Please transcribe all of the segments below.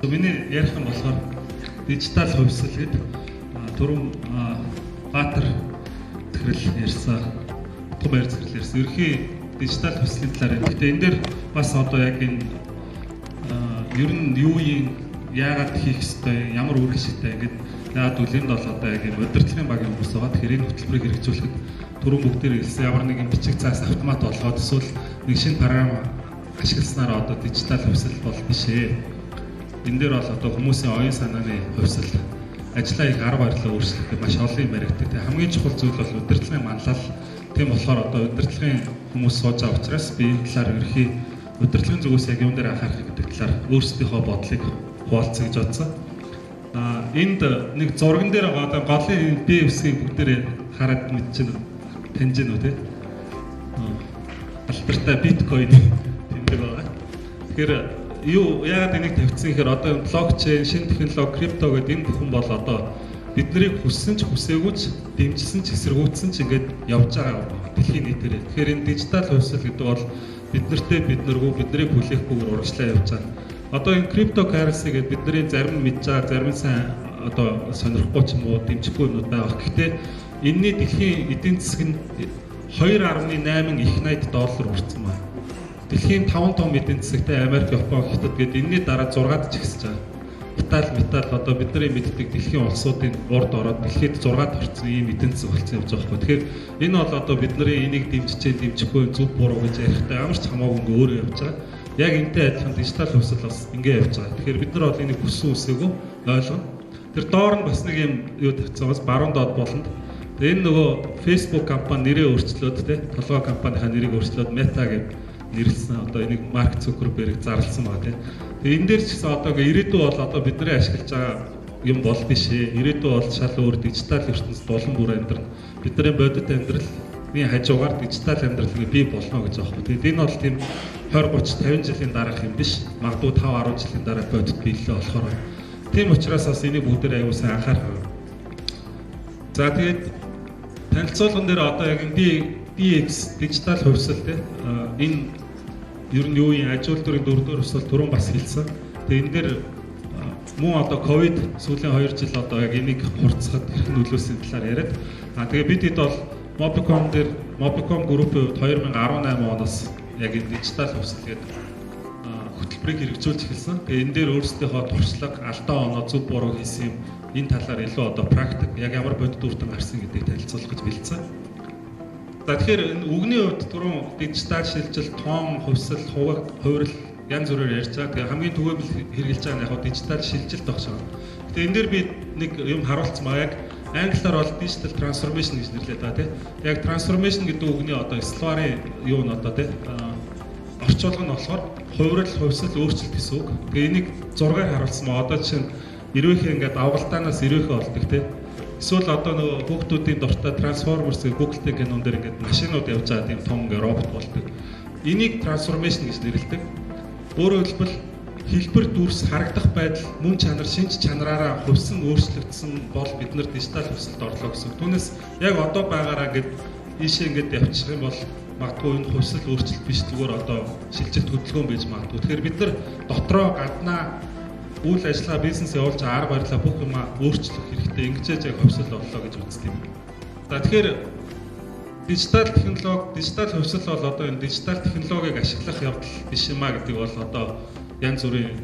Миний ярих юм болохоор дижитал хувьсэл гэдэг түрүүн Баатар захирал ярьсан, том баяр захирал ярьсан. Ерөнхий дижитал хувьслын талаар юм. Гэхдээ энэ дээр бас одоо яг энэ ер нь юу юм, яагаад хийх ёстой, ямар үр ашигтай ингээд яагаад үл энд бол одоо яг юм удирдлагын багийн хүмүүс байгаа. Тэгэхээр энэ хөтөлбөрийг хэрэгжүүлэхэд түрүүн бүгдээр хэлсэн ямар нэгэн бичиг цаас автомат болгоод эсвэл нэг шинэ програм ашигласнаар одоо дижитал хувьсэл бол биш ээ. Энэ дээр бол одоо хүмүүсийн оюун санааны хувьсэл, ажлаа их арга барилаа өөрчлөх маш олон юм яригддаг. Тэгээ хамгийн чухал зүйл бол удирдлагын манлал. Тийм болохоор одоо удирдлагын хүмүүс сууж байгаа учраас би энэ талаар ерөнхий удирдлагын зүгээс яг юун дээр анхаарах гэдэг талаар өөрсдийнхөө бодлыг хуваалцъя гэж бодсон. Энд нэг зурган дээр байгаа одоо голын B үсгийг бүгдээрээ хараад мэдчихэв, таньж гэнэ үү те? Алдартай биткойн тэмдэг байгаа. Тэгэхээр юу яагаад энийг тавьчихсан гэхээр одоо блокчейн, шинэ технологи, крипто гэдэг энэ бүхэн бол одоо биднийг хүссэн ч хүсээгүй ч дэмжсэн ч эсэргүүцсэн ч ингээд явж байгаа дэлхийн нийтээрээ. Тэгэхээр энэ дижитал хувьсэл гэдэг бол бид нартэй бид наргүй биднийг хүлээхгүйгээр урагшлаа явж байгаа. Одоо энэ cryptocurrency гэдэг бидний зарим мэдж байгаа, зарим сайн одоо сонирхгүй ч юм уу дэмжихгүй юмнууд байгаа. Гэхдээ энэний дэлхийн эдийн засаг нь 2.8 их 80 доллар хүрсэн байна. Дэлхийн 5 том эдийн засагтай Америк, Япон, Хятад гэдэг энэний дараа 6-ад ч ихсэж байгаа. Итали, Метал одоо бидний мэддэг дэлхийн улсуудын урд ороод дэлхийд 6-ад орсон ийм эдийн засаг болсон явж байгаа байхгүй. Тэгэхээр энэ бол одоо бидний энийг дэмжиж, дэмжихгүй зөв буруу гэж ярихдаа ямар ч хамаагүй ингээ өөрөө явж байгаа. Яг энэтэй адилхан дижитал хувьсэл бас ингээ явж байгаа. Тэгэхээр бид нар бол энийг хүссэн үсээгүй ойлгоно. Тэр доор нь бас нэг юм юу тавьсан бас баруун доод болонд. Тэгээ энэ нөгөө Facebook компани нэрээ өөрчлөөд те, толгой компанийнхаа нэрийг өөрчлөөд Meta гэж нэрлсэн. Одоо энийг Марк Цукерберг зарласан байгаа те. Тэгээ энэ дээр ч гэсэн одоо ингээ ирээдүй бол одоо бидний ашиглаж байгаа юм бол биш ээ. Ирээдүй бол шал өөр дижитал ертөнцид улам бүр амьдрал. Бидний бодит амьдралын хажуугаар дижитал амьдрал ингээ бий болно гэж байгаа байхгүй. Тэгээд энэ бол тийм 20 30 50 жилийн дараах юм биш. Магадгүй 5 10 жилийн дараа бодит биелэлээ болохоор. Тийм учраас бас энийг бүгдээр аягүй сайн анхаарах. За тэгээд танилцуулган дээр одоо яг энэ DX дижитал хувьсэл те, энэ ер нь юу юм, аж үйлдвэрийн дөрөвдүгээр хувьсгал түрүүн бас хэлсэн. Тэгээ энэ дээр мөн одоо ковид сүүлийн 2 жил одоо яг энийг хурцсахад хэрхэн нөлөөлсөн талаар яриад. Тэгээ бид хэд бол Mobicom дээр Mobicom группийн хувьд 2018 оноос яг энэ дижитал хувьсэл гэдэг хөтөлбөрийг хэрэгжүүлж эхэлсэн. Тэгээ энэ дээр өөрсдийнхөө туршлага, алдаа оноо, зөв буруу хийсэн юм энэ талаар илүү одоо практик яг ямар бодит үр дүн гарсан гэдгийг танилцуулах гэж бэлдсэн. За тэгэхээр энэ үгний хувьд түрүүн дижитал шилжил, тоон, хувьсэл, хувирал янз бүрээр ярьж байгаа. Тэгээ хамгийн түгээмэл хэрэгжилж байгаа нь яг дижитал шилжилт байх шиг. Гэтэ энэ дээр би нэг юм харуулсан ба яг англиар бол digital transformation гэж нэрлэдэг байгаа тий. Яг transformation гэдэг үгний одоо словарын юу нь одоо тий орчуулга нь болохоор хувирал, хувьсэл, өөрчлөлт гэсэн үг. Тэгээ энийг зургаар харуулсан ба одоо жишээ нь эрвээхээ ингээд авгалтаанаас эрвээхээ болдог тий. Эсвэл одоо нөгөө хүүхдүүдийн дуртай Transformers гэх Google-тэй кинон дээр ингээд машинууд явж байгаа тийм том ингээд робот болдог. Энийг transformation гэж нэрлэдэг. Өөрөөр хэлбэл хэлбэр дүрс харагдах байдал, мөн чанар, шинж чанараараа хувьсан өөрчлөгдсөн бол бид нар дижитал хувьсэлд орлоо гэсэн. Түүнээс яг одоо байгаараа ингээд ийшээ ингээд явчих юм бол магадгүй энэ хувьсэл өөрчлөлт биш, зүгээр одоо шилжилт хөдөлгөөн байж магадгүй. Тэгэхээр бид нар дотроо гаднаа үйл ажиллагаа, бизнес явуулж арга барилаа бүх юмаа өөрчлөх хэрэгтэй. Ингэж яг хувьсэл боллоо гэж үздэг юм. За тэгэхээр дижитал технологи, дижитал хувьсэл бол одоо энэ дижитал технологиг ашиглах явдал биш юм а гэдэг бол одоо янз бүрийн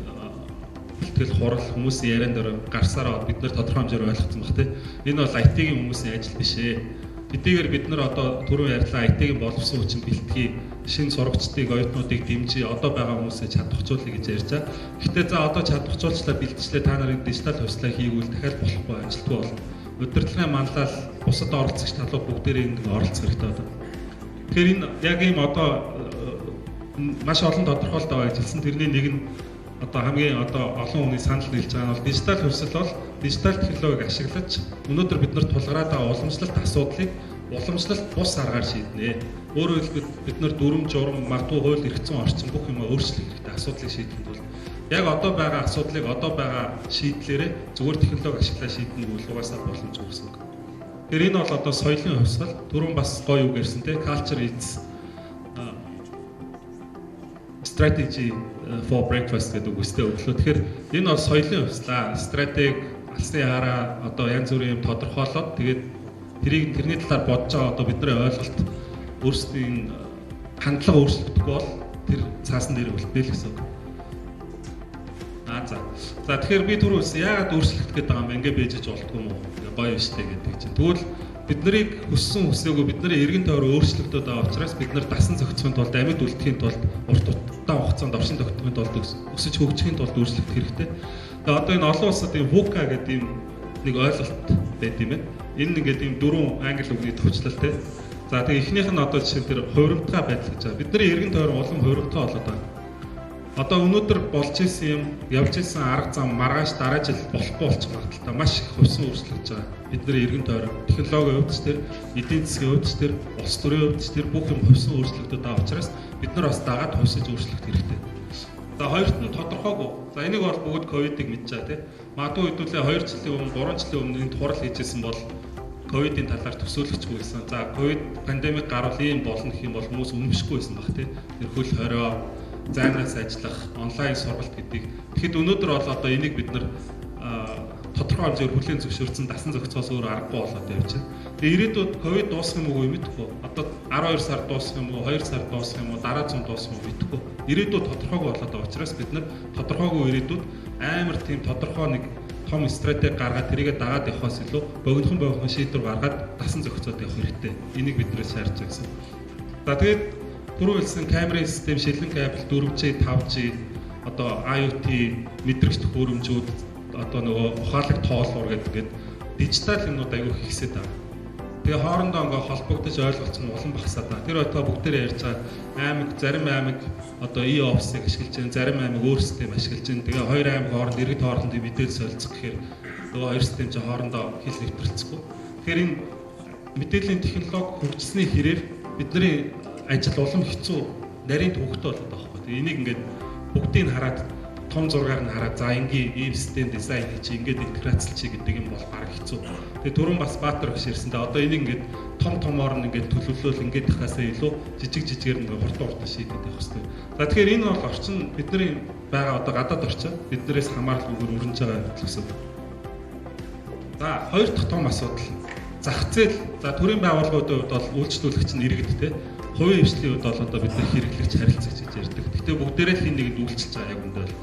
бэлтгэл хурал хүмүүсийн яриан дээр гарсаараа бид нар тодорхой хэмжээгээр ойлгоцсон баг тий. Энэ бол IT-ийн хүмүүсийн ажил биш ээ. Хэдийгээр бид нар одоо түрүүн ярьлаа IT-ийн боловсон хүчин бэлтгэе, шинэ сурагчдыг, оюутнуудыг дэмжиж, одоо байгаа хүмүүсээ чадварчуулъя гэж ярьж байгаа. Гэхдээ за одоо чадварчуулчлаа, бэлтжлээ, та нарыг дижитал хувьслаа хийгвэл дахиад болохгүй, ажилтгүй болно. Удирдлагын манлал, бусад оролцогч талууд бүгдээрээ энд оролцох хэрэгтэй байна. Тэгэхээр энэ яг ийм одоо маш олон тодорхойлолт байгаа гэж хэлсэн. Тэрний нэг нь одоо хамгийн одоо олон хүний санал нийлж байгаа нь бол дижитал хувьсэл бол дижитал технологиг ашиглаж өнөөдөр бид нар тулгараад байгаа уламжлалт асуудлыг уламжлалт бус аргаар шийднэ. Өөрөөр хэлбэл бид нар дүрм журам, магадгүй хууль эрх зүйн орчин бүх юмаа өөрчлөх хэрэгтэй асуудлыг шийдэхэд бол яг одоо байгаа асуудлыг одоо байгаа шийдлээрээ зүгээр технологи ашиглаа шийднэ гэвэл угаасаа боломжгүй гэсэн үг. Тэгэхээр энэ бол одоо соёлын хувьсгал. Түрүүн бас гоё үг ярьсан те, culture is Strategy for breakfast гэдэг үгстэй өглөө. Тэгэхээр энэ бол соёлын хувьслаа. Стратеги, алсын хараа, одоо янз бүрийн юм тодорхойлоод тэгээд тэрийг тэрний талаар бодож байгаа одоо бидний ойлголт, өөрсдийн хандлага өөрчлөгдөхгүй бол тэр цаасан дээр үлдээ л гэсэн үг. За. За, тэгэхээр би түрүү хэлсэн, яагаад өөрчлөгдөх гээд байгаа юм бэ? Ингээ бийжэж болдгоо юм уу? Ингээ гоё штэ гэдэг чинь. Тэгвэл бид нарыг хүссэн хүсээгүй бидний эргэн тойрон өөрчлөгдөд байгаа учраас бид нар дасан зохицохын тулд, амьд үлдэхийн тулд, урт удаан хугацаанд оршин тогтнохын тулд, өсөж хөгжихийн тулд өөрчлөгдөх хэрэгтэй. Тэгээ одоо энэ олон улсад ийм VUCA гэдэг ийм нэг ойлголт байд юм байна. Энэ ингээд ийм дөрвөн англи үгний товчлол, те. За, тэгээ эхнийх нь одоо жишээ нь тэр хувирамтгай байдал гэж байгаа. Бидний эргэн тойрон улам хувирамтгай болоод байгаа. Одоо өнөөдөр болж исэн юм, явж исэн арга зам маргааш, дараа жил болохгүй болчих магадлалтай, маш их хувьсан өөрчлөгдөж байгаа. Бидний эргэн тойрон технологийн хувьд ч тэр, эдийн засгийн хувьд ч тэр, улс төрийн хувьд ч тэр, бүх юм хувьсан өөрчлөгдөд байгаа учраас бид нар бас дагаад хувьсаж өөрчлөх хэрэгтэй. За, хоёрт нь тодорхойгүй. За, энийг бол бүгд ковидыг мэдж байгаа, тийм. Магадгүй хэдүүлээ 2 жилийн өмнө, 3 жилийн өмнө энд хурал хийжсэн бол ковидын талаар төсөөлөхчгүй байсан. За, ковид pandemic гарвал ийм болно гэх юм бол хүмүүс үнэмшихгүй байсан баг, тийм. Тэр хөл хорио, зайнаас ажиллах, онлайн сургалт гэдгийг. Тэгэхэд өнөөдөр бол одоо энийг бид нар тодорхой хэмжээгээр хүлээн зөвшөөрсөн, дасан зохицоос өөр аргагүй болоод явж байна. Тэгээ ирээдүйд ковид дуусах юм уу мэдэхгүй. Одоо 12 сар дуусах юм уу, 2 сар дуусах юм уу, дараа зун дуусах юм уу мэдэхгүй. Ирээдүйд тодорхойгүй болоод байгаа учраас бид нар тодорхойгүй ирээдүйд амар тийм тодорхой нэг том стратеги гаргаад тэрийгэ дагаад явахаас илүү богинохон богинохон шийдвэр гаргаад дасан зохицоод явах хэрэгтэй. Энийг биднээс шаардж байгаа гэсэн. За, тэгээд түрүү хэлсэн камерын систем, шилэн кабель, 4G, 5G, одоо IoT, мэдрэгч төхөөрөмжүүд, одоо нөгөө ухаалаг тоолуур гэдэг ингээд дижитал юмнууд аягүй их ихсээд байгаа. Тэгээ хоорондоо ингээ холбогдож ойлголцсон улам багасаад байгаа. Тэр байтугай бүгдээрээ ярьж байгаа аймаг, зарим аймаг одоо e-office-ыг ашиглаж байна, зарим аймаг өөр систем ашиглаж байна. Тэгээ хоёр аймаг хооронд, иргэд хоорондын мэдээлэл солилцох гэхээр нөгөө хоёр систем чинь хоорондоо хэл нэвтрэлцэхгүй. Тэгэхээр энэ мэдээллийн технологи хөгжсөний хэрээр бидний ажил улам хэцүү, нарийн төвөгтэй болоод байгаа байхгүй. Тэгээ энийг ингээд бүгдийг хараад, том зургаар нь хараад, за, ингийн ийм систем дизайн хийж, ингээд интеграцлчих гэдэг юм бол баг хэцүү. Тэгээ түрүүн бас Баатар багш ярьсан да, одоо энийг ингээд том томоор нь ингээд төлөвлөөл ингээд тахаасаа илүү жижиг жижигээр ингээд хурдан хурдан шийдээд явах хэрэгтэй. За, тэгэхээр энэ бол орчин, бидний байгаа одоо гадаад орчин биднээс хамааралгүйгээр өрнөж байгаа явдал гэсэн. За, хоёр дахь том асуудал зах зээл. За, төрийн байгууллагуудын хувьд бол үйлчлүүлэгч нь иргэд, те. Хувийн хвшлийн хувьд бол одоо бид нар хэрэглэгч, харилцагч гэж ярьдаг. Гэхдээ бүгдээрээ л хин нэгэнд үйлчилж байгаа яг үндэ бол.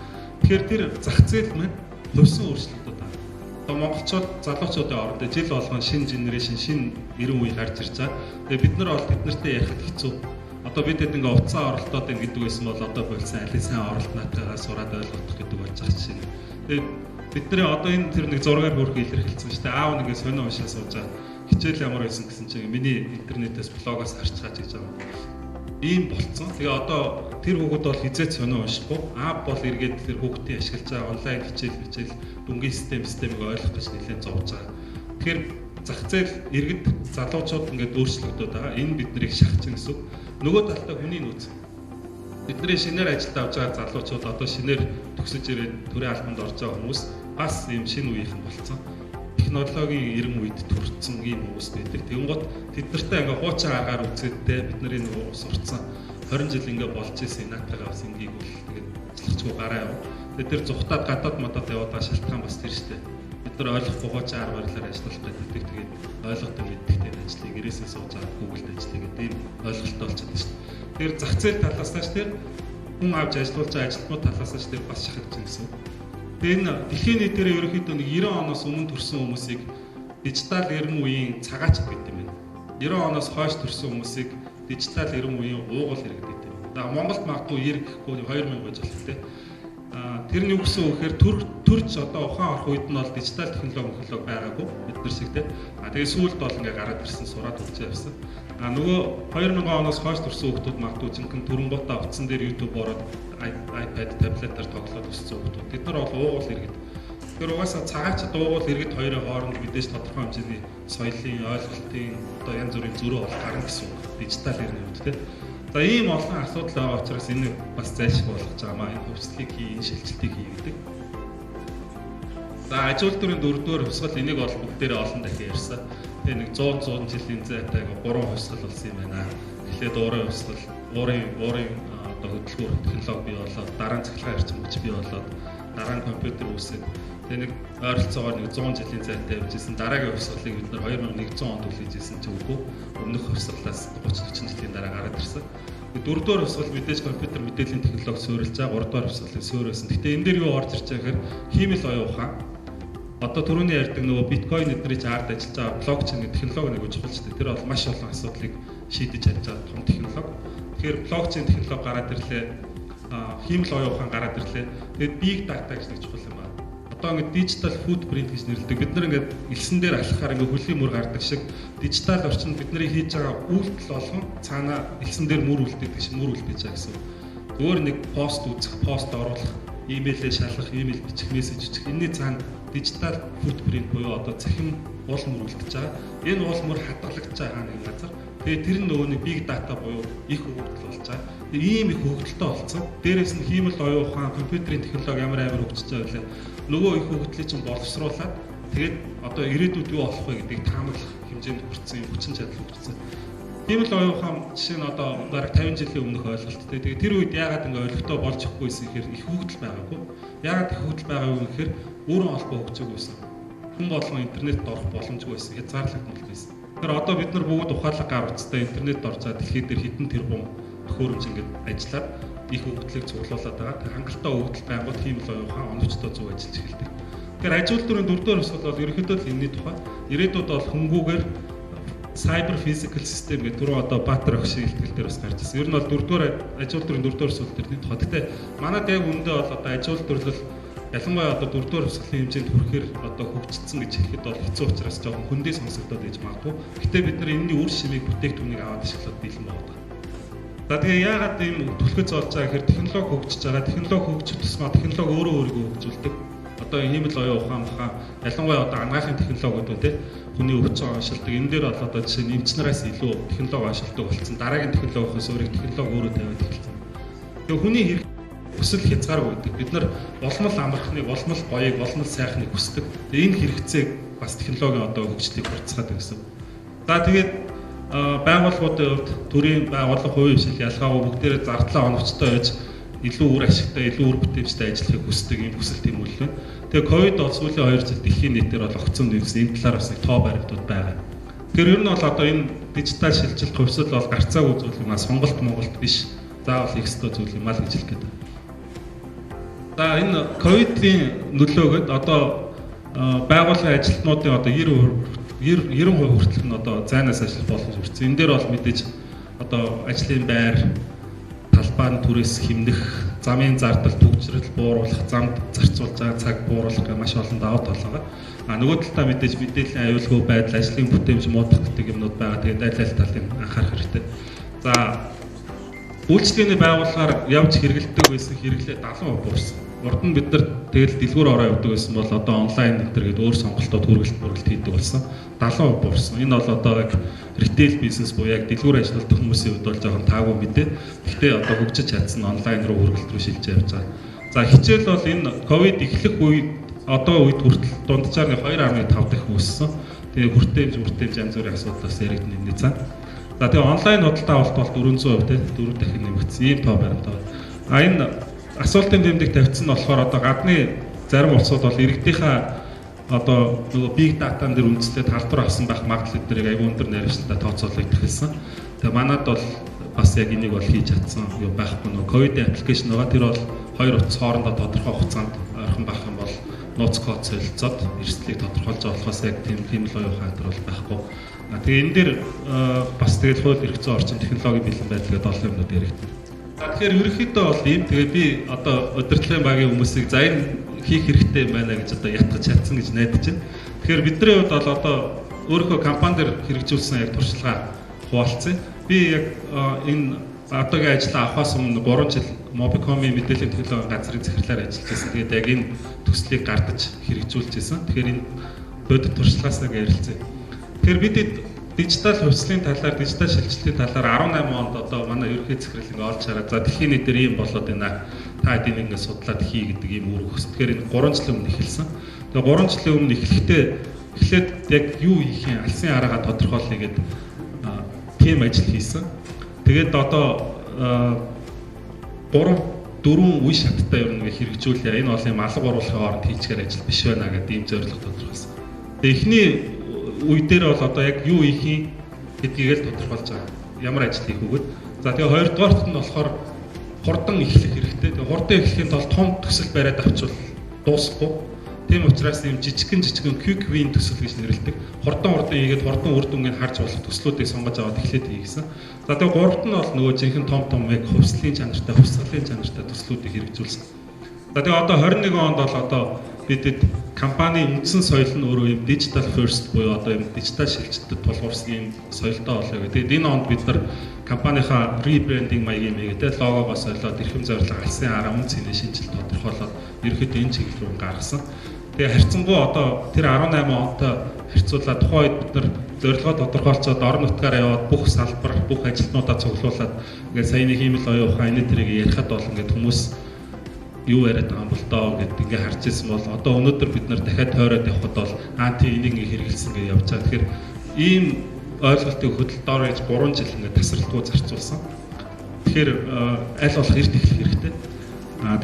Тэгэхээр тэр зах зээл маань хувьсан өөрчлөлтүүд байна. Одоо монголчууд залуучуудын орондоо жил болгон шинэ generation, шинэ 90 үе гарч ирж байгаа. Тэгээ бид нар бол тэд нартай ярихад хэцүү. Одоо бид хэд ингээ утсаа оролдоод байна гэдэг байсан бол одоо болсон алин сайн оролт наатайгаа сураад ойлгох гэдэг болж байгаа жишээ. Тэгээ бидний одоо энэ тэр нэг зургаар хөрөх илэрхийлсэн шүү дээ. Аав нэг сонио уншаа сууж байгаа. Хичээл ямар байсан гэсэн чинь миний интернетээс, блогоос харчгаач гэж байгаа. Ийм болцсон. Тэгээ одоо тэр хүүхэд бол хизээч сонио уншихгүй. Аав бол эргээд тэр хүүхдийн ашиглаж байгаа онлайн хичээл хичээл дүнгийн системийг ойлгох гэж нэлээд зовж байгаа. Тэгэхээр зах зээл, иргэд, залуучууд ингээд өөрчлөгдөд байгаа. Энэ биднийг шахаж гэсэн үг. Нөгөө талдаа хүний нөөц. Бидний шинээр ажилд авч байгаа залуучууд, одоо шинээр төгсөж ирээд төрийн албанд орж байгаа хүмүүс бас ийм шинэ үеийнхэн болцсон. Технологийн 90 үед төрсэн ийм хүмүүс байдаг. Тэгэнгүүт тэд нартай ингээ хуучин аргаар үзээд, те, бид нарын нөгөө сурцсан 20 жил ингээ болж исэн наатайгаа бас ингийг бол тэгээд ажиллахчгүй гараа яв. Тэгээд тэр зүхтаад гадаад мадад яваад байгаа шалтгаан бас тэр штэ. Бид нар ойлгохгүй хуучин арга барилаар ажиллах гэдэг. Тэгээд ойлгодог мэддэгтэй ажлыг гэрээсээ сууж байгаа Google-д ажиллая гэдэг ийм ойлголттой болчиход шүү дээ. Тэр зах зээл талаас нь тэр хүн авч ажиллуулж байгаа ажилтнууд талаас нь тэр бас шахаж байна гэсэн. Тэгээ энэ дэлхийн нийтээр ерөнхийдөө нэг 90 оноос өмнө төрсэн хүмүүсийг дижитал 90 үеийн цагаачд гэдэг юм байна. 90 оноос хойш төрсэн хүмүүсийг дижитал 90 үеийн уугуул иргэд гэдэг юм. За, Монголд магадгүй 90 гэхгүй 2000 байж болох, те. Тэр нь юу гэсэн үг гэхээр төрж одоо ухаан орох үед нь бол дижитал технологи байгаагүй бид нар шиг, те. Тэгээ сүүлд бол ингээ гараад ирсэн, сураад хөгжиж явсан. Нөгөө 2000 оноос хойш төрсэн хүүхдүүд магадгүй жинхэнэ төрөнгөтөө утсан дээр YouTube ороод iPad, таблетаар тоглоод өссөн хүүхдүүд. Тэд нар бол уугуул иргэд. Тэр угаасаа цагаачд, уугуул иргэд хоёрын хооронд мэдээж тодорхой хэмжээний соёлын, ойлголтын одоо янз бүрийн зөрүү бол гарна гэсэн үг. Дижитал иргэний хувьд, те. За, ийм олон асуудал байгаа учраас энэ бас зайлшгүй болгож байгаа маа. Энэ хувьслыг хий, энэ шилжилтийг хий гэдэг. За, аж үйлдвэрийн дөрөвдүгээр хувьсгал, энийг бол бүгдээрээ олон дахин ярьсан. Тэгээ нэг 100 100 жилийн зайтай гурван хувьсгал болсон юм байна. Эхлээд уурын хувьсгал, уурын одоо хөдөлгүүр технологи бий болоод, дараа нь цахилгаан эрчим хүч бий болоод, дараа нь компьютер үүсээд, тэгээ нэг ойролцоогоор нэг 100 жилийн зайтай явж исэн. Дараагийн хувьсгалыг бид нар 2100 онд хүлээж исэн ч үгүй. Өмнөх хувьсгалаас 30 40 жилийн дараа гараад ирсэн. Дөрөвдүгээр хувьсгал мэдээж компьютер мэдээллийн технологи суурилж байгаа. Гуравдугаар хувьсгалыг суурилсан. Гэтэ энэ дээр юу орж ирж байгаа гэхээр хиймэл оюун ухаан. Одоо түрүүний ярьдаг нөгөө биткойн эднэрийг чи ард ажиллаж байгаа блокчейн гэдэг технологи нэг чухал шүү дээ. Тэр бол маш олон асуудлыг шийдэж чадж байгаа том технологи. Тэгэхээр блокчейн технологи гараад ирлээ. Хиймэл оюун ухаан гараад ирлээ. Тэгээд big data гэж нэг чухал юм байна. Одоо ингээд digital footprint гэж нэрлэдэг. Бид нар ингээд элсэн дээр алхахаар ингээд хөлийн мөр гардаг шиг дижитал орчинд бидний хийж байгаа үйлдэл болгон цаанаа элсэн дээр мөр үлдээдэг шиг мөр үлдээж байгаа гэсэн. Өөр нэг пост үзэх, пост оруулах, имэйлээ шалгах, имэйл бичих, мессеж бичих. Энэний цаана digital footprint буюу одоо цахим уул мөр үлдэж байгаа. Энэ уул мөр хадгалагдаж байгаа нэг газар. Тэгээ тэр нь нөгөө нэг big data буюу их өгөгдөл болж байгаа. Тэгээ ийм их өгөгдөлтэй болсон. Дээрээс нь хиймэл оюун ухаан, компьютерийн технологи ямар амар хөгжиж байгаа вэ? Нөгөө их өгөгдлийг чинь боловсруулад тэгээд одоо ирээдүйд юу болох вэ гэдгийг таамаглах хэмжээнд хүрсэн юм хүчин чадал хөгжсөн. Хиймэл оюун ухаан жишээ нь одоо бараг 50 жилийн өмнөх ойлголттой. Тэгээд тэр үед яагаад ингэ ойлгохтой болж өгөхгүй байсан гэхээр их өгөгдөл байгаагүй. Яагаад их өгөгдөл байгаагүй гэхээр өөрөн холбоо хөгжөөгүй байсан. Хүн болгон интернетд орох боломжгүй байсан, хязгаарлагдмал байсан. Тэгэхээр одоо бид нар бүгд ухаалаг гар утастай интернетд орж байгаа дэлхий дээр хэдэн тэрбум төхөөрөмж ингэж ажиллаад их өгөгдлийг цуглуулад байгаа. Тэр хангалттай өгөгдөл байнгут хиймэл оюун ухаан оновчтой зөв ажиллаж эхэлдэг. Тэгэхээр аж үйлдвэрийн дөрөвдүгээр хувьсгал бол ерөнхийдөө л энэний тухай. Ирээдүйд бол хөнгүүгээр cyber physical system гэх түрүү одоо Баатар огшийн ихтгэл дээр бас гарч ирсэн. Ер нь бол дөрөвдүгээр аж үйлдвэрийн дөрөвдүгээр хувьсгал тэрний тухай. Гэтэ манад яг үүндээ бол одоо аж үйлдвэрлэл ялангуяа одоо дөрөвдүгээр хувьсгалын хэмжээнд хүрэхээр одоо хөгжсөн гэж хэлэхэд бол хэцүү учраас жоохон хөндөө сонсогдоод иж магадгүй. Гэтэ бид нар энэний үр шимийг бүтээгдэхүүнийг аваад ашиглаад бэлэн байгаа. За тэгээ яагаад ийм түлхэц болж байгаа гэхээр технологи хөгжиж байгаа. Технологи хөгжих тусмаа технологи өөрөө өөрийгөө хөгжүүлдэг. Одоо хиймэл оюун ухаан баха ялангуяа одоо анагаахын технологиуд үү те хүний өвчин оншилдог. Энэ дээр бол одоо жишээ нь эмч нараас илүү технологи оншилдог болсон. Дараагийн технологиос өөрийг технологи өөрөө тавиад эхэлсэн. Тэгээ хүний хэрэг хүсэл хязгааргүй байдаг. Бид нар улмал амархныг, улмал гоёыг, улмал сайхныг хүсдэг. Тэгээ энэ хэрэгцээг бас технологийн одоо хөгжлийг хурцгаад байна гэсэн. За тэгээд байгууллагуудын хувьд төрийн байгууллага, хувийн хвшил ялгаагүй бүгдээрээ зардлаа оновчтой байж илүү үр ашигтай, илүү үр бүтээмжтэй ажиллахыг хүсдэг ийм хүсэл тэмүүлэл байна. Тэгээ ковид бол сүүлийн 2 жил дэлхийн нийтээр бол огцом нэмсэн. Энэ талаар бас нэг тоо баримтууд байгаа. Тэгэхээр ер нь бол одоо энэ дижитал шилжилт хувьсэл бол гарцаагүй зүйл юм а, сонголт Монголд биш. Заавал хийх ёстой зүйл юм а л гэж хэлэх гээд байна. За энэ ковидын нөлөөгөд одоо байгууллагын ажилтнуудын одоо 90% хүртэлх нь одоо зайнаас ажиллах боломж хүрсэн. Энэ дээр бол мэдээж одоо ажлын байр, талбай нь түрээс хэмнэх, замын зардал түгжрэл бууруулах, замд зарцуулж байгаа цаг бууруулах гэх маш олон давуу тал байгаа. А нөгөө талдаа мэдээж мэдээллийн аюулгүй байдал, ажлын бүтээмж муудах гэдэг юмнууд байгаа. Тэгээд аль аль талыг анхаарах хэрэгтэй. За үйлчилгээний байгууллагаар явж хэрэгэлдэг байсан хэрэглээ 70% буурсан. Урд нь бид нар тэгэл дэлгүүр ороо явдаг байсан бол одоо онлайн энэ төр гээд өөр сонголтууд хүргэлт бүргэлт хийдэг болсон. 70% буурсан. Энэ бол одоо яг ритейл бизнес буюу яг дэлгүүр ажилладаг хүмүүсийн хувьд бол жоохон таагүй мэдээ. Гэхдээ одоо хөгжиж чадсан онлайн руу хүргэлт рүү шилжиж явж байгаа. За хичээл бол энэ ковид эхлэх үед одоо үед хүртэл дунджаар нэг 2.5 дахин өссөн. Тэгээ хүртээмж янз бүрийн асуудал бас яригдана энэний цаана. За тэгээ онлайн худалдаа авалт бол 400% те 4 дахин нэмэгдсэн. Ийм тоо баримт байна. А энэ асуултын тэмдэг тавьсан нь болохоор одоо гадны зарим улсууд бол иргэдийнхаа одоо нөгөө big data-н дээр үндэслээд халдвар авсан байх магадлал эднэрийг аягүй өндөр найрамчлалтай тооцоологдох хэлсэн. Тэгээ манад бол бас яг энийг бол хийж чадсан юм байхгүй. Нөгөө ковид аппликейшн байгаа. Тэр бол хоёр утас хоорондоо тодорхой хугацаанд ойрхон байх юм бол нууц код солилцоод эрсдлийг тодорхойлж байгаа болохоос яг тийм л оюун ухаан төр бол байхгүй. Тэгээ энэ дээр бас тэгэл хууль эрх зүйн орчин технологийн бэлэн байдал гэдэг олон юмнууд яригдана. За тэгэхээр ерөнхийдөө бол ийм тэгээ би одоо удирдлагын багийн хүмүүсийг за энэ хийх хэрэгтэй юм байна гэж одоо ятгах чадсан гэж найдаж байна. Тэгэхээр бидний хувьд бол одоо өөрийнхөө компани дээр хэрэгжүүлсэн яг туршлага хуваалцъя. Би яг энэ одоогийн ажлаа авахаас өмнө 3 жил Mobicom-ийн мэдээллийн технологийн газрын захирлаар ажиллаж байсан. Тэгээд яг энэ төслийг гардаж хэрэгжүүлж байсан. Тэгэхээр энэ бодит туршлагаас нэг ярилцъя. Тэгэхээр бид дижитал хувьслын талаар, дижитал шилжилтийн талаар 18 онд одоо манай ерөнхий захирал ингээ олж хараад за дэлхийн нийтээр ийм болоод байна. Та эдийг ингээ судлаад хий гэдэг ийм үүрэг өгсөн. Тэгэхээр энэ 3 жилийн өмнө эхэлсэн. Тэгээ 3 жилийн өмнө эхлэхдээ эхлээд яг юу хийх юм, алсын араагаа тодорхойлъё гэдэг тийм ажил хийсэн. Тэгээд одоо 3 4 үе шаттай ер нь хэрэгжүүлээ. Энэ бол юм алга оруулахын оронд хийчихээр ажил биш байна гэдэг ийм зорилго тодорхойлсон. Тэгээ эхний үе дээр бол одоо яг юу хийх юм гэдгийг л тодорхойлж байгаа. Ямар ажил хийх үгээд. За тэгээ хоёрдугаарт нь болохоор хурдан эхлэх хэрэгтэй. Тэгээ хурдан эхлэхийн тулд том төсөл бариад авчвал дуусахгүй. Тийм учраас ийм жижигхэн quick win төсөл гэж нэрлэдэг. Хурдан хийгээд хурдан үр дүнгийг харж болох төслүүдийг сонгож аваад эхлээд хийгсэн. За тэгээ гуравт нь бол нөгөө жинхэнэ том яг хувьслын чанартай, хувьсгалын чанартай төслүүдийг хэрэгжүүлсэн. За тэгээ одоо 21 онд бол одоо бидэд компани үндсэн соёл нь өөрөө юм digital first буюу одоо юм дижитал шилжилтэд тулгуурсан юм соёлтой болоо гэх. Тэгээд энэ онд бид нар компанийнхаа rebranding маягийн юм хийгээд логогоо солиод, эрхэм зорилго, алсын араа, үн цэнэ шинжилэл тодорхойлоод ерөөхдөө энэ чиглэл рүү гаргасан. Тэгээ харьцангуй одоо тэр 18 онтой харьцуулаад тухайн үед бид нар зорилгоо тодорхойлцоод орон нутгаараа яваад бүх салбар, бүх ажилтнуудаа цуглуулад ингээд саяны хиймэл оюун ухаан энэ тэрийг ярихад бол ингээд хүмүүс юу яриад байгаа юм бол доо гэд ингээ харж ирсэн бол одоо өнөөдөр бид нар дахиад тойроод явхад бол анти энийг ингээ хэрэгэлсэн гэж явж байгаа. Тэгэхээр ийм ойлголтыг өгөхөд доор ээж 3 жил ингээ тасралтгүй зарцуулсан. Тэгэхээр аль болох эрт эхлэх хэрэгтэй.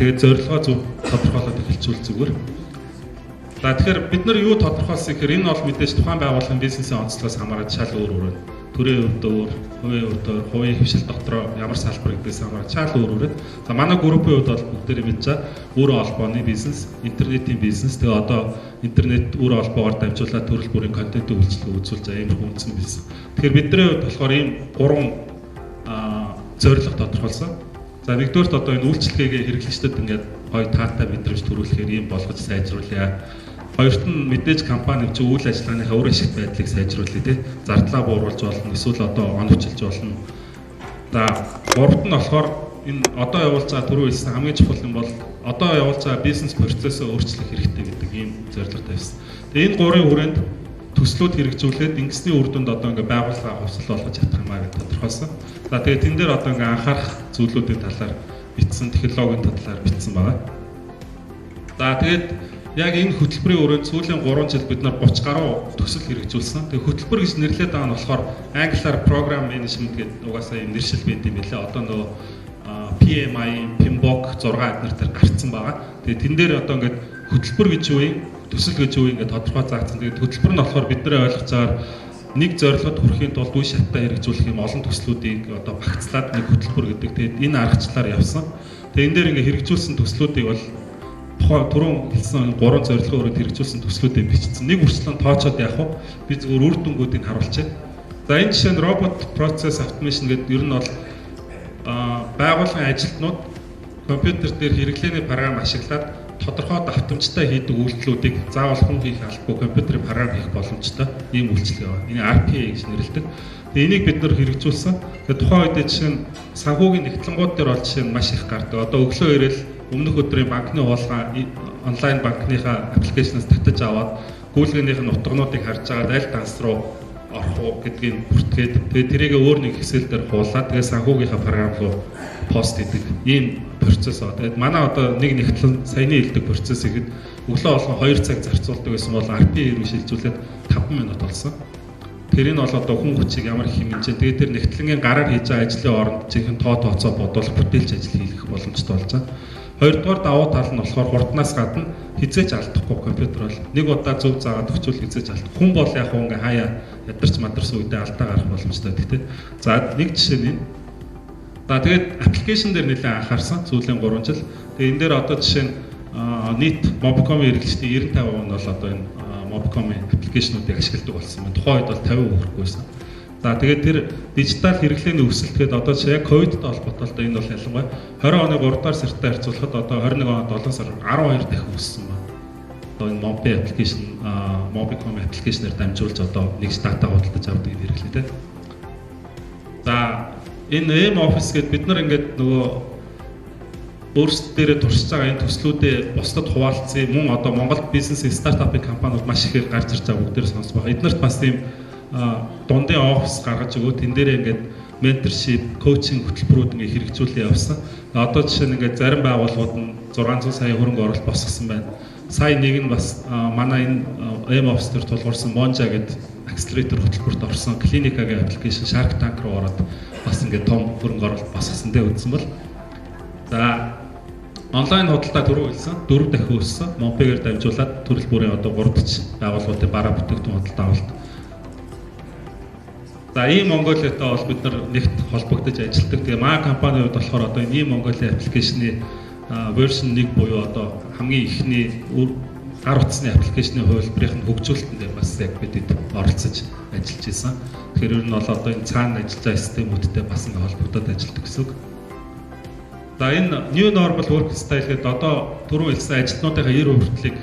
Тэгээд зорилгоо зөв тодорхойлоод эхэлчихвэл зүгээр. За тэгэхээр бид нар юу тодорхойлсон гэхээр энэ бол мэдээж тухайн байгууллагын бизнесийн онцлогоос хамаарат шал өөр өөр байна. Төрийн хувьд өөр, хувийн хувьд өөр, хувийн хэвшил дотроо ямар салбар гэдгээс хамаарат шал өөр өөр. За манай группийн хувьд бол бүгдээрээ мэдж байгаа өөрөө холбооны бизнес, интернетийн бизнес, тэгээ одоо интернет өөрөө холбоогоор дамжуулаад төрөл бүрийн контентын үйлчилгээ үзүүлж байгаа иймэрхүү үндсэн бизнес. Тэгэхээр бидний хувьд болохоор ийм гурван зорилго тодорхойлсон. За нэгдүгээрт одоо энэ үйлчилгээгээ хэрэглэгчдэд ингээд гоё таатай мэдрэмж төрүүлэхээр ийм болгож сайжруулъя. Хоёрт нь мэдээж компани чи үйл ажиллагааныхаа үр ашигт байдлыг сайжруулъя тий. Зардлаа бууруулж болно, эсвэл одоо оновчилж болно. За гуравт нь болохоор энэ одоо явуулж байгаа түрүү хэлсэн хамгийн чухал юм бол одоо явуулж байгаа бизнес процессоо өөрчлөх хэрэгтэй гэдэг ийм зорилго тавьсан. Тэгээ энэ гурвын хүрээнд төслүүд хэрэгжүүлээд ингэсний үр дүнд одоо ингээ байгууллага хувьсгал болгож чадах юм аа гэж тодорхойлсон. За тэгээ тэн дээр одоо ингээ анхаарах зүйлүүдийн талаар бичсэн, технологийн талаар бичсэн байгаа. За тэгээд яг энэ хөтөлбөрийн өрөөнд сүүлийн 3 жил бид нар 30 гаруй төсөл хэрэгжүүлсэн. Тэгээ хөтөлбөр гэж нэрлэдэг байгаа нь болохоор англиар program management гэдэг угаасаа юм нэршил байд юм билээ. Одоо нөгөө PMI, PMBOK 6 эднэр дээр гарцсан байгаа. Тэгээ тэн дээр одоо ингээд хөтөлбөр гэж юу юм, төсөл гэж юу юм ингээд тодорхой заагдсан. Тэгээд хөтөлбөр нь болохоор бидний ойлгож байгаагаар нэг зорилгод хүрэхийн тулд үе шаттай хэрэгжүүлэх юм олон төслүүдийг одоо багцлаад нэг хөтөлбөр гэдэг. Тэгээд энэ аргачлалаар явсан. Тэгээ энэ дээр ингээд хэрэгжүүлсэн төслүүдийг бол тухайн түрүүн хэлсэн гурван зорилгын өрөөнд хэрэгжүүлсэн төслүүдийг бичсэн. Нэг үрчлэн тоочоод яах вэ? Би зүгээр үр дүнгуудыг харуулчихъя. За энэ жишээ нь robot process automation гэдэг ер нь бол байгууллагын ажилтнууд компьютер дээр хэрэглээний програм ашиглаад тодорхой давтамжтай хийдэг үйлдэлүүдийг заавал хүн хийх албагүй компьютерийн програм хийх боломжтой ийм үйлчилгээ байна. Энийг RPA гэж нэрлэдэг. Тэгээ энийг бид нар хэрэгжүүлсэн. Тэгээ тухайн үед жишээ нь санхүүгийн нэгтлэнгууд дээр бол жишээ нь маш их гардаг. Одоо өглөө ирээл өмнөх өдрийн банкны хуулгаа онлайн банкныхаа аппликейшнаас татаж аваад гүйлгээнийх нь утгануудыг харж агаад аль данс руу орох уу гэдгийг бүртгээд тэгээ тэрийг өөр нэг Excel дээр хуулаад тэгээ санхүүгийнхаа програм руу пост хийдэг ийм процесс аа. Тэгээд манай одоо нэг нэгтлэн саяны хэлдэг процессыг өглөө болгон 2 цаг зарцуулдаг байсан бол RPA рүү шилжүүлээд 5 минут болсон. Тэр энэ бол одоо хүн хүчийг ямар их хэмжээ. Тэгээд тэр нэгтлэнгийн гараар хийж байгаа ажлын оронд жинхэнэ тооцоо бодуулах бүтээлч ажил хийх боломжтой болж байгаа. Хоёрдугаар давуу тал нь болохоор хурднаас гадна хизээч алдахгүй компьютер бол нэг удаа зөв заагаад өгчүүл хизээч алдах. Хүн бол яг хөө ингээ хаяа ядарч мадарсан үедээ алдаа гарах боломжтой гэдэг. За нэг жишээ нь энэ. За тэгээд аппликейшн дээр нэлээд анхаарсан сүүлийн 3 жил. Тэгээд энэ дээр одоо жишээ нь нийт Mobicom-ийн хэрэглэгчдийн 95% нь бол одоо энэ Mobicom-ийн аппликейшнуудыг ашигладаг болсон байна. Тухайн үед бол 50% хүрэхгүй байсан. За тэгээд тэр дижитал хэрэглээний өсөлт гээд одоо чи яг ковидтай холбоотой л да энэ бол ялангуяа 20 оны 3 дугаар сартаа харьцуулахад одоо 21 оны 7 сар 12 дахин өссөн байна. Одоо энэ Mobi application, Mobicom application-аар дамжуулж одоо нэг дата худалдаж авдаг энэ хэрэглээ те. За энэ M Office гээд бид нар ингээд нөгөө өөрсдөө дээрээ туршиж байгаа энэ төслүүдээ бусдад хуваалцъя. Мөн одоо Монголд бизнесийн стартапын компаниуд маш ихээр гарч ирж байгаа бүгдээр сонсож байгаа. Эднэрт бас ийм дундын офис гаргаж өгөө тэн дээрээ ингээд mentorship, coaching хөтөлбөрүүд ингээд хэрэгжүүлээ явсан. Одоо жишээ нь ингээд зарим байгууллагууд нь 600 сая хөрөнгө оруулалт босгосон байна. Сая нэг нь бас манай энэ M Office дээр тулгуурсан Monja гэдэг accelerator хөтөлбөрт орсон Clinica-гийн application Shark Tank руу ороод бас ингээд том хөрөнгө оруулалт босгосон дээр үзсэн бол. За, онлайн худалдаа түрүү хэлсэн 4 дахин өссөн. Mompe-гээр дамжуулаад төрөл бүрийн одоо 3 дахь байгууллагуудын бараа бүтээгдэхүүн худалдаа авалт. За, ийм Mongolia-тай бол бид нар нэгт холбогдож ажилладаг. Тэгээ маа компанийн хувьд болохоор одоо энэ Mongolia application-ы version 1 буюу одоо хамгийн эхний гар утасны application-ы хувилбарын нь хөгжүүлэлтэн дээр бас яг бидэд оролцож ажиллаж исэн. Тэгэхээр ер нь бол одоо энэ цаана ажиллаж байгаа системүүдтэй бас ингээ холбогдоод ажилладаг гэсэн үг. За, энэ new normal work style гэдэг одоо түрүү хэлсэн ажилтнуудынхаа 90% хүртлийг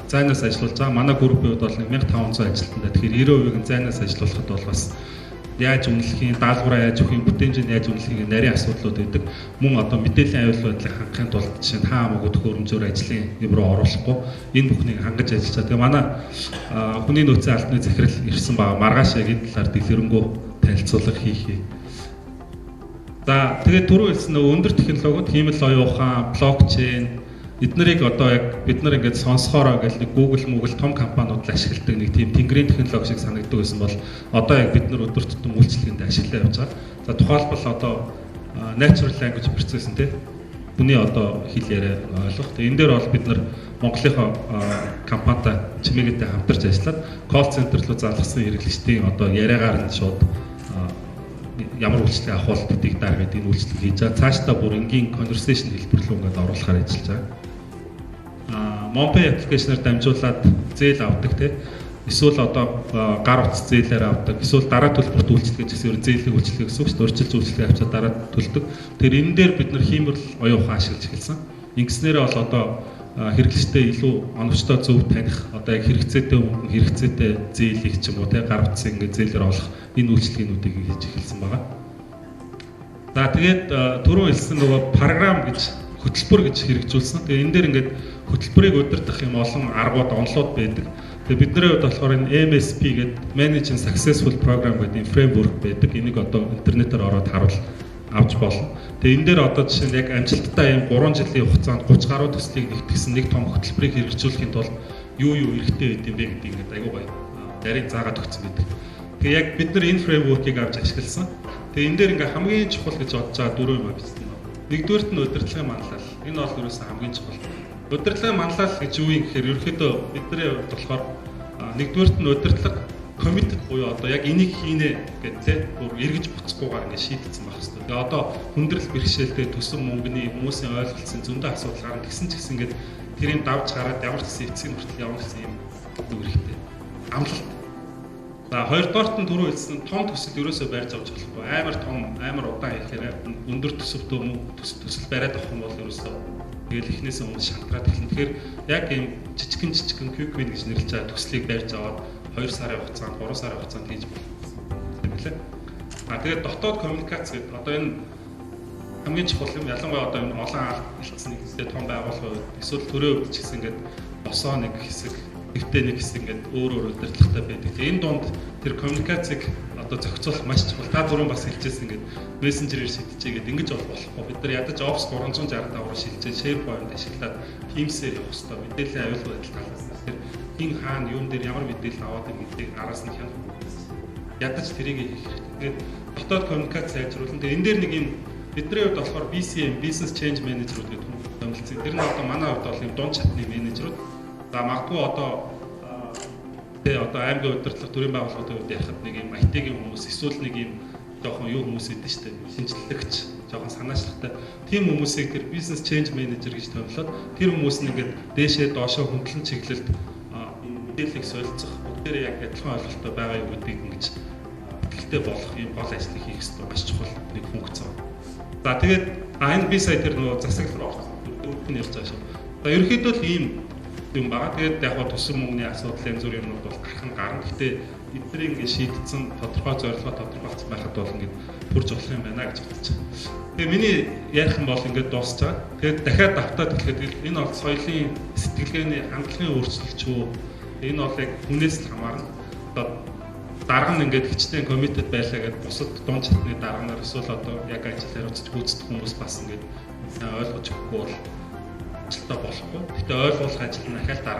зайнаас ажиллуулж байгаа. Манай группийн хувьд бол 1500 ажилтнтай. Тэгэхээр 90% нь зайнаас ажиллуулахад бол бас яаж үнэлэх юм, даалгавраа яаж өгөх юм, бүтээмжийг яаж үнэлэх юм нарийн асуудлууд байдаг. Мөн одоо мэдээллийн аюул байдлыг хангахын тулд жишээ нь хаа хамаагүй төхөөрөмжөөр ажлын юм руу оруулахгүй энэ бүхнийг хангаж ажиллаж байгаа. Тэгээ манай хүний нөөцийн албаны захирал ирсэн байгаа. Маргааш яг энэ талаар дэлгэрэнгүй танилцуулга хийх. За, тэгээд түрүү хэлсэн нөгөө өндөр технологиуд, хиймэл оюун ухаан, блокчейн эднэрийг одоо яг бид нар ингээд сонсохоороо ингээд нэг Google, Google том компаниуд л ашигладаг нэг тийм тэнгэрийн технологи шиг санагддаг байсан бол одоо яг бид нар өдөр тутам үйлчилгээнд ашиглаа явж байгаа. За, тухайлбал одоо natural language processing, тий, хүний одоо хэл яриа ойлгох. Тэгээ энэ дээр бол бид нар Монголынхоо компанитай чимээгээтэй хамтарч ажиллаад call center руу залгасан хэрэглэгчдийн одоо яриагаар нь шууд ямар үйлчилгээ авах бол гэдгийг даар гэдэг энэ үйлчилгээ хийж байгаа. Цаашдаа бүр энгийн conversation хэлбэр рүү ингээд оруулахаар ажиллаж байгаа. Mompe application-аар дамжуулаад зээл авдаг, тий. Эсвэл одоо гар утас зээлээр авдаг. Эсвэл дараа төлбөрт үйлчилгээ гэсэн ер нь зээлийн үйлчилгээ гэсэн үг шүү дээ. Урьдчилж үйлчилгээ авчаад дараа төлдөг. Тэр энэ дээр бид нар хиймэл оюун ухаан ашиглаж эхэлсэн. Ингэснээрээ бол одоо хэрэглэгчтэй илүү оновчтой зөв таних, одоо яг хэрэгцээтэй хэрэгцээтэй зээлийг ч юм уу, тий, гар утсын ингээд зээлээр олох энэ үйлчилгээнүүдийг хийж эхэлсэн байгаа. За, тэгээд түрүү хэлсэн нөгөө програм гэж хөтөлбөр гэж хэрэгжүүлсэн. Тэгээ энэ дээр ингээд хөтөлбөрийг удирдах юм олон аргууд, онолууд байдаг. Тэгээ бидний хувьд болохоор энэ MSP гэдэг Managing Successful Program гэдэг энэ framework байдаг. Энийг одоо интернетээр ороод харуул авч болно. Тэгээ энэ дээр одоо жишээ нь яг амжилттай юм 3 жилийн хугацаанд 30 гаруй төслийг нэгтгэсэн нэг том хөтөлбөрийг хэрэгжүүлэхийн тулд юу юу хэрэгтэй байд юм бэ гэдгийг ингээд айгуу гоё нарийн заагаад өгсөн байдаг. Тэгээ яг бид нар энэ framework-ыг авч ашигласан. Тэгээ энэ дээр ингээ хамгийн чухал гэж бодож байгаа дөрвөн юм бичсэн. Нэгдүгээрт нь удирдлагын манлайлал. Энэ бол ерөөсөө хамгийн чухал. Удирдлагын манлайлал гэж юу юм гэхээр ерөөхдөө бидний хувьд болохоор нэгдүгээрт нь удирдлага committed буюу одоо яг энийг хийнэ гэдэг, те, бүр эргэж буцахгүйгээр ингэ шийдсэн байх хэрэгтэй. Тэгээ одоо хүндрэл бэрхшээлтэй, төсөв, мөнгөний, хүмүүсийн ойлголцсон зөндөө асуудал гарна. Тэгсэн ч гэсэн ингээд тэрийг давж гараад ямар ч гэсэн эцсийн хүртэл явна гэсэн юм үг хэрэгтэй. Амлалт. За, хоёрдугаарт нь түрүү хэлсэн том төсөл ерөөсөө барьж авч болохгүй. Амар том, амар удаан ихээр өндөр төсөвтэй төсөл бариад авах юм бол ерөөсөө тэгэл эхнээсээ хүмүүс шантраад эхэлнэ. Тэгэхээр яг ийм жижигэн жижигэн quick win гэж нэрлэж байгаа төслийг барьж аваад 2 сарын хугацаанд, 3 сарын хугацаанд хийж болно юм лээ. А тэгээд дотоод коммуникац гэдэг одоо энэ хамгийн чухал юм. Ялангуяа одоо энэ олон алдсан нэг хэсэг том байгууллагын хувьд эсвэл төрийн хувьд ч гэсэн ингээд босоо нэг хэсэг, нэгтэй нэг хэсэг ингээд өөр өөр удирдлагатай байдаг. Тэгээ энэ дунд тэр коммуникацийг одоо зохицуулах маш чухал. Та түрүүн бас хэлжсэн, ингээд мессенжерээр шийдчихээ гэдэг, ингэж бол болохгүй. Бид нар ядаж Office 365 руу шилжээд SharePoint ашиглаад Teams-ээр явах хэрэгтэй. Мэдээллийн аюулгүй байдал талаас нь тэр хин хаана юун дээр ямар мэдээлэл аваад юм гэдгийг араас нь хянах. Ядаж тэрийг хийх хэрэгтэй. Тэгээд дотоод коммуникац сайжруулна. Тэгээд энэ дээр нэг юм бидний хувьд болохоор BCM, Business Change Manager гэдэг хүн томилсон. Тэр нь одоо манай хувьд бол юм дунд шатны менежерүүд. За, магадгүй одоо тэгээ одоо аймгийн удирдлага, төрийн байгууллагуудын хувьд ярихад нэг юм IT-ийн хүмүүс эсвэл нэг юм жоохон юу хүмүүс идэв штэ, шинжлэгч, жоохон санаачлагтай тийм хүмүүсийг тэр business change manager гэж томилоод тэр хүмүүс нь ингээд дээшээ доошоо хөндлөн чиглэлд мэдээллийг солилцох, бүгдээрээ яг адилхан ойлголттой байгаа юу гэдгийг ингэж итгэлтэй болох юм гол ажлыг хийх ёстой маш чухал нэг функц байна. За, тэгээд энэ би сая тэр нөгөө засаглал руу орсон. Дөрөвт нь ярьж байгаа шүү. За, ерөнхийдөө л ийм юм байгаа. Тэгээд яг гоо төсөв, мөнгөний асуудал, янз бүрийн юмнууд бол гарах нь гарна. Гэхдээ эднийг ингэ шийдсэн, тодорхой зорилгоо тодорхойлцсон байхад бол ингэ хүрж болох юм байна гэж бодож байгаа. Тэгээ миний ярих юм бол ингээд дуусч байгаа. Тэгээд дахиад давтаад хэлэхэд энэ бол соёлын, сэтгэлгээний, хандлагын өөрчлөлт ч үү. Энэ бол яг хүнээс л хамаарна. Одоо дарга нь ингээд хичнээн committed байлаа гэдээ бусад дунд чатны дарга нар эсвэл одоо яг ажил хариуцж гүйцэтгэх хүмүүс бас ингээд ойлгож өгөхгүй бол ажилтаа болохгүй. Гэхдээ ойлгуулах ажил нь ахаал дараа